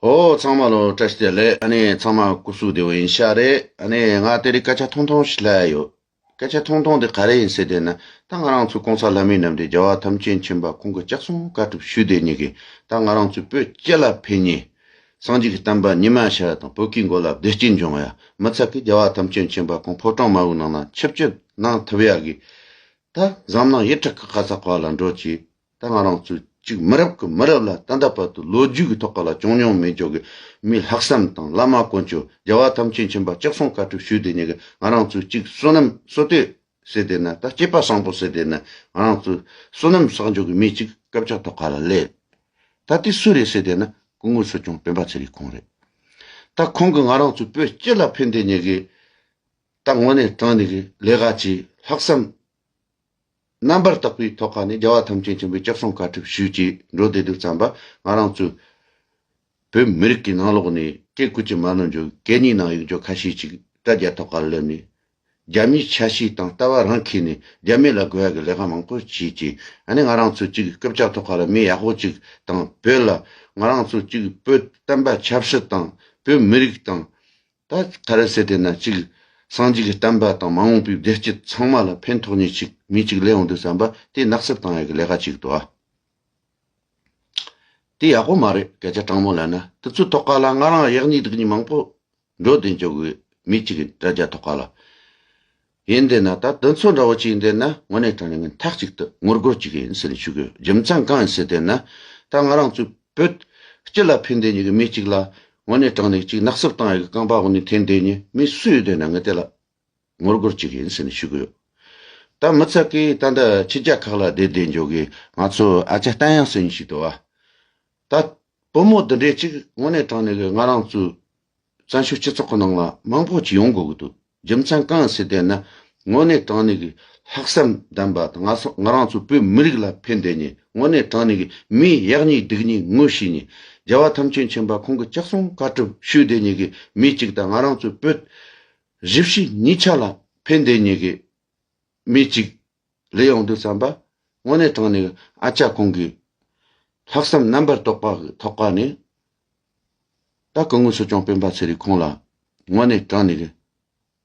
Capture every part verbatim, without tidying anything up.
ཨོ། ཚང་མ་ལོ་བཀྲ་ཤིས་བདེ་ལེགས། ཨ་ནི་ཚང་མ་སྐུ་གཟུགས་བདེ་བོ་ཡིན་ཤག་རེད། ཨ་ནི་ང་དེ་རིང་སྐད་ཆ་ཐུང་ཐུང་ཞིག་ལབ་ཡོད། སྐད་ཆ་ཐུང་ཐུང་དེ་ག་རེ་ཡིན་ཟེར་དེ་ན། ད་ང་རང་ཚོ་གོང་ས་ལྷ་མིའི་རྣམ་འདྲེན་རྒྱལ་བ་ཐམས་ཅད་མཁྱེན་པ་ཁོང་གི་ལྕགས་སྲུང་བཀའ་སྒྲུབ་ཞུས་དེ་ཉིད་ཀྱིས། ད་ང་རང་ཚོའི་བོད་སྤྱི་ལ་ཕན་ནི། སངས་རྒྱས་ཀྱི་བསྟན་པ་ཉི་མ་ཤར་དང་བོད་ཀྱི་མགོ་ལ་བདེ་སྐྱིད་འབྱུང་ཡ། མི་ཚད་ཀྱི་རྒྱལ་བ་ཐམས་ཅད་མཁྱེན་པ་ཁོང་ཕོ་བྲང་དམར་པོའི་ནང་ན་ཆིབས་བསྒྱུར་གནང་ཐུབ་ཡ་གི། ད་འཛམ་གླིང་ཡུལ་གྲུ་གི་ག་ས་ག་ལ་འགྲོ་ཅིག། ད་ང་རང་ཚོ་གཅིག་མི་རབས་ཀྱི་མི་རབས་ལ་ད་ལྟ་བར་དུ་ལོ་རྒྱུས་ཀྱི་ཐོག་ཁ་ལ་བྱུང་མྱོང་མེད་ཅོག་གི་མིའི་ལྷག་བསམ་དང་བླ་མ་དཀོན་མཆོག་རྒྱལ་བ་ཐམས་ཅད་མཁྱེན་པ་ལྕགས་སྲུང་བཀའ་སྒྲུབ་ཞུས་དེ་ཉིད་ཀྱིས་ང་རང་ཚོ་གཅིག་བསོད་ནམས་བསོད་བདེ་ཟེར་དེ་ན། ད་སྐྱེས་པ་བཟང་པོ་ཟེར་དེ་ན། ང་རང་ཚོ་བསོད་ནམས་བསགས་འཇོག་གི་མི་གཅིག་སྐུ་ཕྱྭ་ཐོག་ཁ་ལ་སླེབས། ད་དེ་སུ་རེད་ཟེར་དེ་ན། སྐུ་ངོ་སྲིད་སྐྱོང་སྤེན་པ་ཚེ་རིང་ཁོང་རེད། ད་ཁོང་གིས་ང་རང་ཚོ་བོད་སྤྱི་ལ་ཕན་བདེ་ཉིད་ཀྱི། ད་དངོས་གནས་དྲང་གནས་ཀྱི་ལས་ཀ་ཅིག་ལྷག་བསམ་རྣམ་པར་དག་པའི་ཐོག་ཁ་ནས་རྒྱལ་བ་ཐམས་ཅད་མཁྱེན་པའི་ལྕགས་སྲུང་བཀའ་སྒྲུབ་ཞུས་ཀྱིས་འགྲོ་བསྡད་དུས་ཙམ་པ། ང་རང་ཚོའི་བོད་མི་རིགས་ཀྱི་ནང་ལོགས་ནས་སྐད་ཁུར་གྱི་མ་ནོར་འཇོག་གད་སྙིགས་ནང་གཡུག་འཇོག་ཁ་ཤས་ཅིག་དྲ་རྒྱ་ཐོག་ཁ་སླེབས་ནས། རྒྱ་མིའི་ཆ་ཤས་དང་ལྟ་བ་རང་འཁྱེར་ནས་རྒྱ་མི་ལ་དགོས་ཡ་གི་ལས་ཀ་མང་པོ་བྱས་ཀྱིས། ཨ་ནི་ང་རང་ཚོ་གཅིག་སྐུ་ཕྱྭ་ཐོག་ཁ་ལ་མི་ཡག་པོ་གཅིག་དང་བོད་ལ། ང་རང་ཚོ་གཅིག་བོད་བསྟན་པ་ཆབ་སྲིད་དང་བོད་མི་རིགས་དང་། ད་ག་རེ་ཟེར་དེ་ན་གཅིག་སངས་རྒྱས་ཀྱི་བསྟན་པ་དང་མ་འོངས་པའི་བདེ་སྐྱིད་ཚང་མ་ལ་ཕན་ཐོགས་ནི་ཅིག་མི་གཅིག་སླེབས་ཡོང་དུས་ཙམ་པ། དེ་ནག་སུབ་བཏང་ཡ་གི་ལས་ཀ་ཅིག་འདུག་ཨ། དེ་ཡག་པོ་མ་རེད། སྐད་ཆ་དྲང་མོ་ལབ་ན། དེ་ཚོའི་ཐོག་ཁ་ལ་ང་རང་ཡག་ཉེས་སྡུག་ཉེས་མང་པོ་འགྲོ་བསྡད་འཇོག་གི་མི་གཅིག་གི་དྲ་རྒྱ་ཐོག་ཁ་ལ། ཡིན་དེ་ན་ད་དེ་ཚོ་འདྲ་བོ་ཅིག་ཡིན་དེ་ན། དངོས་གནས་དྲང་གནས་ངས་མཐའ་གཅིག་ཏུ་ངོ་རྒོལ་བྱེད་ཀྱི་ཡིན་ཟེར་ནས་ཞུ་གི་ཡོད། རྒྱུ་མཚན་གང་ཡིན་ཟེར་དེ་ན། ད་ང་རང་ཚོའི་བོད་སྤྱི་ལ་ཕན་བདེ་ཉིད་ཀྱི་མི་གཅིག་ལ་དངོས་གནས་དྲང་གནས་གཅིག་ནག་སུབ་བཏང་ཡ་གི་རྐང་པ་འོག་ནས་འཐེན་བསྡད་མཁན་མི་སུ་ཡོད་དེ་ན། ངས་དེ་ལ་ངོ་རྒོལ་བྱེད་ཀྱི་ཡིན་ཟེར་ནས་ཞུ་གི་ཡོད། ད་མི་ཚད་ཀྱི་ད་ལྟ་ཕྱི་རྒྱལ་ཁག་ལ་བསྡད་བསྡད་འཇོག་གི་ང་ཚོ་ཨ་ཅག་བསྟན་དབྱངས་ཟེར་མཁན་ཞིག་འདུག་ཨ། ད་བུ་མོ་འདི་འདྲས་ཅིག་དངོས་གནས་དྲང་གནས་ཀྱི་ང་རང་ཚོའི་བཙན་བྱོལ་སྤྱི་ཚོགས་ཀྱི་ནང་ལ་མང་པོ་ཅིག་ཡོང་དགོས་ཀྱི་འདུག། རྒྱུ་མཚན་གང་ཟེར་དེ་ན། དངོས་གནས་དྲང་གནས་ཀྱི་ལྷག་བསམ་ལྡན་པ་དང་། ང་ཚོ་ང་རང་ཚོའི་བོད་མི་རིགས་ལ་ཕན་བདེ་མཁན། དངོས་གནས་དྲང་གནས་ཀྱི་མིའི་ཡག་ཉེས་སྡུག་ཉེས་ངོ་ཤེས་མཁན། རྒྱལ་བ་ཐམས་ཅད་མཁྱེན་པ་ཁོང་གི་ལྕགས་སྲུང་བཀའ་སྒྲུབ་ཞུས་བསྡད་མཁན་གྱི་མི་གཅིག་དང་། ང་རང་ཚོའི་བོད་གཞིས་བྱེས་གཉིས་ཆ་ལ་ཕན་བདེ་མཁན་གྱི་མི་གཅིག་སླེབས་ཡོང་དུས་ཙམ་པ། དངོས་གནས་དྲང་གནས་ཀྱི་ཨ་ཅག་ཁོང་གིས་ལྷག་བསམ་རྣམ་པར་དག་པ་གི་ཐོག་ཁ་ནས། ད་སྐུ་ངོ་སྲིད་སྐྱོང་སྤེན་པ་ཚེ་རིང་ཁོང་ལ་དངོས་གནས་དྲང་གནས་ཀྱི་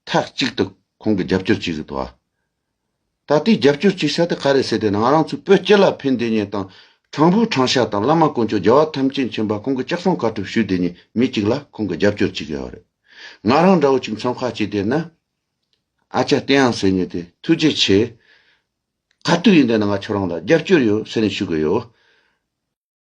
མཐའ་གཅིག་ཏུ་ཁོང་གིས་རྒྱབ་སྐྱོར་བྱེད་ཀྱི་འདུག་ཨ། ད་དེའི་རྒྱབ་སྐྱོར་བྱེད་ས་དེ་ག་རེ་ཟེར་དེ་ན། ང་རང་ཚོའི་བོད་སྤྱི་ལ་ཕན་བདེ་མཁན་དང་། དྲང་པོ་དྲང་བཞག་དང་བླ་མ་དཀོན་མཆོག་རྒྱལ་བ་ཐམས་ཅད་མཁྱེན་པ་ཁོང་གི་ལྕགས་སྲུང་བཀའ་སྒྲུབ་ཞུས་བསྡད་མཁན་མི་གཅིག་ལ་ཁོང་གིས་རྒྱབ་སྐྱོར་བྱེད་ཀྱི་ཡོད་རེད། ང་རང་འདྲ་བོ་ཅིག་མཚོན་ཁ་བྱས་བསྡད་ན། ཨ་ཅག་བསྟན་དབྱངས་ཟེར་མཁན་དེ་ཐུགས་རྗེ་ཆེ། ག་དུས་ཡིན་དེ་ན་ང་ཁྱོད་རང་ལ་རྒྱབ་སྐྱོར་ཡོད་ཟེར་ནས་ཞུ་གི་ཡོད།